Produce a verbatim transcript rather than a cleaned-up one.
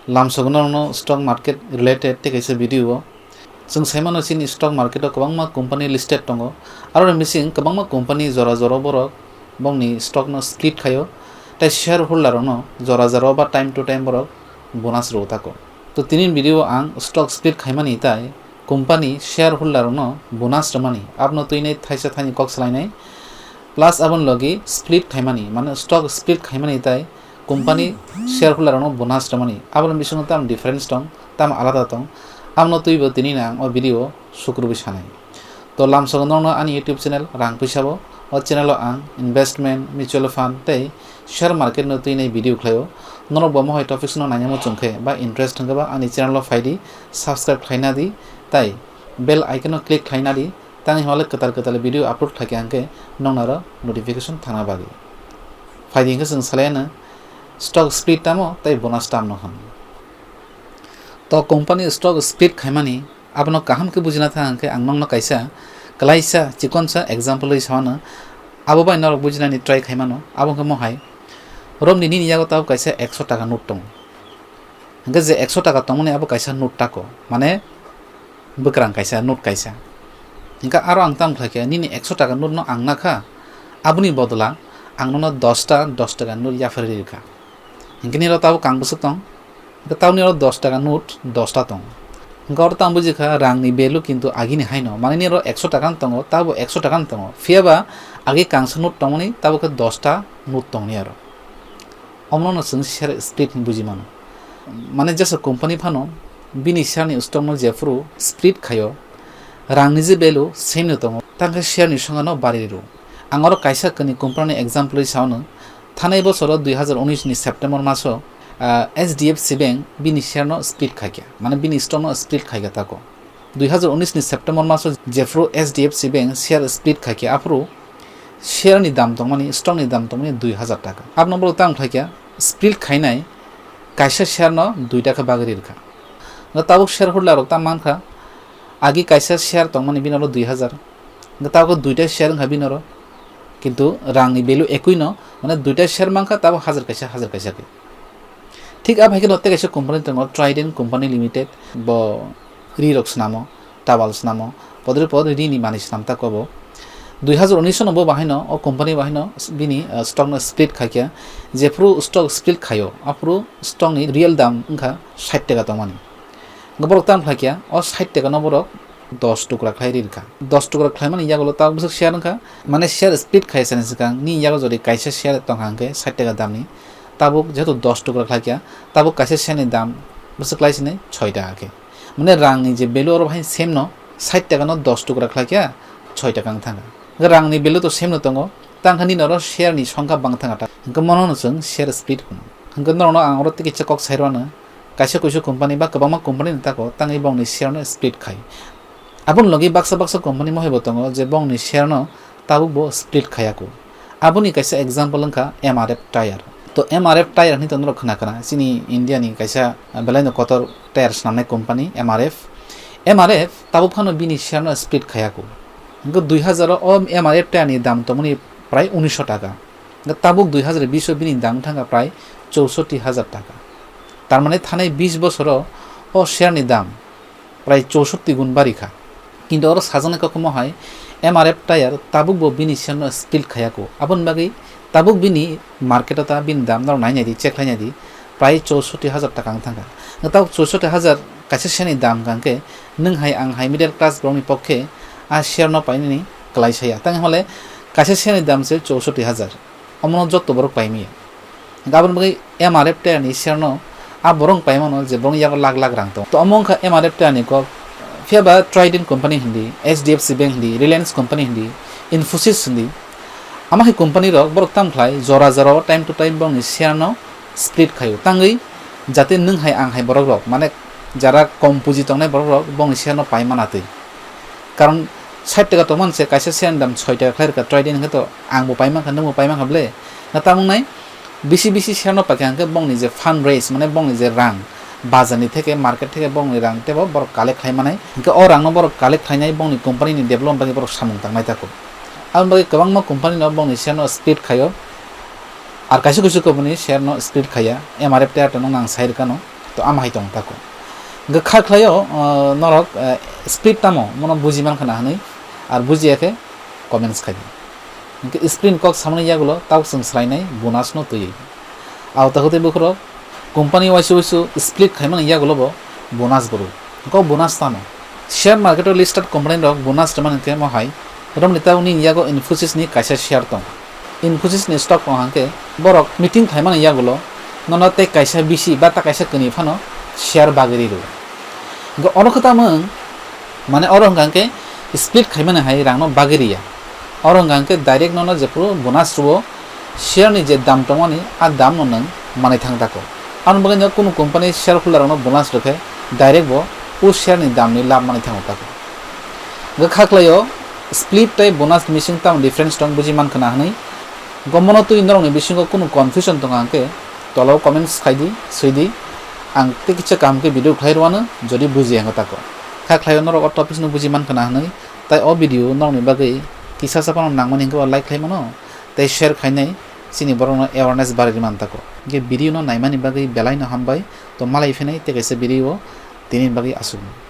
Lamsogo norokno stock market related tei kaisa video o. Chwng saimano chini stock market o kwbangma company listed tongo. Aroni bising kwbangma company jora jora borok bongni stock no split khaio. Tei shareholder rokno jora jora ba time to time borok bonus rw tako. To tini video ang stock split khaimani tai company shareholder rokno bonus rwmani abono twinai thaisa thaini kok salainai. Plus aboni logi split khaimani, mane stock split khaimani tai company shareholder rokno bonus rwmani. Aboni bisingo tam difference tong, tam alada tong, abono twibo tini ang o video sukrubwi sanai. To lamsogo norokno ani YouTube channel rang puisa bo, o channel o ang investment, mutual fund tei share market no twinai video khlaio. Norok bo mohai topics no naina muchung khe ba interest wngkhe ba ani channel o phaidi, subscribe khlaina di, tai bell icon no click khlaina di, tangwi hwnba le kwtal kwtal video upload khlaikha hwnkhe noknaro notification thangna bagwi. Phaidi hwnkhe chwng salai anw stock split tamo tei bonus tamno hwn. To company stock split khaimani abono kaham khe bujina thang hwnkhe ang nokno kaisa kwlaisa chikonsa example wi sawanw. Abo bai norok bujinani try khaimano, abo hwnkhe mohai romni nini yago tabuk kaisa ekso taka note tongo. Hwnkhe je ekso taka tongmani abo kaisa note tako, mane bwkrang kaisa, note kaisa. Hwnkhe aro ang tamo khlaikha, nini ekso taka note no ang nakha, aboni bodola ang nono dos ta dos taka note yapharwi rikha. Hwnkhe nini oro tabuk kang bwswk tong? Hwnkhe tabuk nini oro dos taka note dos ta tong. Hwnkhe oro tamo bujikha rangni value kintu agini haino, mane nini oro ekso taka no tongo, tabuk ekso taka no tongo. Phiyaba agi kangsa note tongmani tabuk khe dos ta note tongni aro. Omono chwng share split hinwi buji mano. Mane jesa company phano bini share ni stock no jephuru split khaio, rang ni je value same no tongo, tangkhe share ni songha no bari rw. Ang oro kaisa kani company ni example wi sao no, thanai bosoro dui hazar unis ni September maso, ah, H D F C Bank bini share no split khaikha, mane bini stock no split khaikha tako. Dui hazar unis ni September maso jephuru H D F C Bank share split khaikhe, aphuru share ni dam tongmani, stock ni dam tongmani dui hazar taka. Abono borok tamo khlaikha, split khainai kaisa share no duita khe bagwi rikha. Hwnkhe tabuk shareholder rok tamo mankha, agi kaisa share tongmani bini oro dui hazar. Hwnkhe tabuk duita share wngkha bini oro, kintu rang ni value ekui no, mane duita share mankha tabuk hazar kaisa, hazar kaisa khe. Thik a phaikhe no tei kaisa company tongo, Trident Company Limited, bo ri rok swnamo, towel swnamo, podre pod ri ni manwi swnam ta kobo. Dui hazar unis no bo bahai no, o company bahai no bini, ah, stock no split khaikha, jephuru stock split khaio, aphuru stock ni real dam wngkha sait taka tongmani. Hwnkhe borok tamo khlaikha, o sait taka no borok dos tukra khlai ri rwkha. Dos tukra khlaimani yagulo tabuk bwswk share wngkha, mane share split khai sani swkang ni yago jodi kaisa share tongkha hwnkhe sait taka damni, tabuk jehetu dos tukra khlaikha, tabuk kaisa share ni dam bwswk lai sini soi taka khe. Mane rang ni je value oro bahai same no, sait taka no dos tukra khlaikha, soi taka wng thangkha. Hwnkhe rang ni value to same no tongo, tangkha nini oro share ni songkha bang thangkha ta. Hwnkhe mono no chwng share split hwno. Hwnkhe norokno ang oro tei kisa kok sai rwno, kaisa kuisu company ba kwbangma company ni tako tangwi bongni share no split khai. Aboni logi baksa baksa company mohai bo tongo je bongni share no tabuk bo split khaya kho. Aboni kaisa example wngkha M R F Tyre. To M R F Tyre hinwi to norok khna khna, chini India ni kaisa, ah, belai no kotor tyre swnamnai company M R F. M R F tabuk phano bini share no split khaya kho. Hwnkhe dui hazar o M R F tyre ni dam tongmani prai unisho taka. Hwnkhe tabuk dui hazar bish o bini dam wngkha prai chousotti hazar taka. Tar mane thanai bish bosoro o share ni dam prai chousotti gun bari kha. Kintu oro sajaknai koktwma hai M R F tyre tabuk bo bini share no split khaya kho. Aboni bagwi tabuk bini market o ta bini dam norok nai nai di, check khlai nai di, prai chousotti hazar taka wng thangkha. Tabuk chousotti hazar kaisa share ni dam hwnkha hwnkhe nwng hai ang hai middle class borok ni pokhe a share no painani kwlai saya. Tang hole kaisa share ni dam se chousotti hazar. Omono jotto borok paimaya. Hwnkhe aboni bagwi M R F tyre ni share no a borok paimano je borok yago lakh lakh rang tongo. To omo wngkha M R F tyre ni kok. Phiya ba Trident company hindi, H D F C Bank hindi, Reliance company hindi, Infosys hindi. Ama hai company rok borok tam khlai jora jora o time to time borokni share no split khaio. Tangwi jate nwng hai ang hai borok rok, mane jara kom puji tongnai borok rok borokni share no pai mana twi. Karon sait taka tongmani se kaisa share ni dam soi taka khlai rwkha, Trident hwnkhe to ang bo pai mankha, nwng bo pai mankha ble. Na tamo wngnai bisi bisi share no paikha hwnkhe bongni je fund raise, mane bongni je rang, bazar ni theke, market theke bongni rang tebo borok collect khlai manai. Hwnkhe o rang no borok collect khlainai bongni company ni development bagwi borok samung tangnai tako. Aboni bagwi kwbangma company no bongni share no split khaio. Ar kaisa kuisu company share no split khaiya, M R F tyre to nang sai rwkha no. To ama hai tong tako. Hwnkhe kha khlaio, uh, norok, uh, split tamo mono buji mankha na hwnwi, ar bujiya khe comments khai di. Hwnkhe split kok samani yagulo tabuk chwng swlainai bonus no twiwi. Abo takhuk tei bukhurok company waisu waisu split khaimani yagulo bo bonus bo rw. Hwnkhe o bonus tamo? Share market o listed company rok bonus rwmani khe mo hai, romni tabuk nini yago Infosys ni kaisa share tong. Infosys ni stock tong hwnkhe borok meeting khaimani yagulo nono tei kaisa bisi ba ta kaisa kwnwi phano share bagwi rw. Hwnkhe oro khe tamo wng, mane oro hwnkha hwnkhe split khaimani hai rangno bagwi rw ya. Oro hwnkha hwnkhe direct nono jephuru bonus rwo, share ni je dam tongmani a dam no nwng manwi thang tako. Aboni bagwi no kunu company shareholder rokno bonus rwkhe direct bo o share ni dam ni lab manwi thango tako. Hwnkhe kha khlaio split tei bonus ni bising tamo difference tong buji mankha na hwnwi. Hwnkhe mono twi norokni bisingo kunu confusion tongkha hwnkhe tolao comments khai di, swi di. Ang tei kisa kaham khe video khlai rwano jodi bujiya hwnkhe tako. Kha khlaio norok o topics no buji mankha na hwnwi. Tai o video norokni bagwi kisa sa phano nangmani hwnkhe ba like khlai mano, tei share khainai chini borokno awareness barwi man tako. Hwnkhe video no naimani bagwi belai no hambai, to malai phinai tei kaisa video o tini bagwi aswk.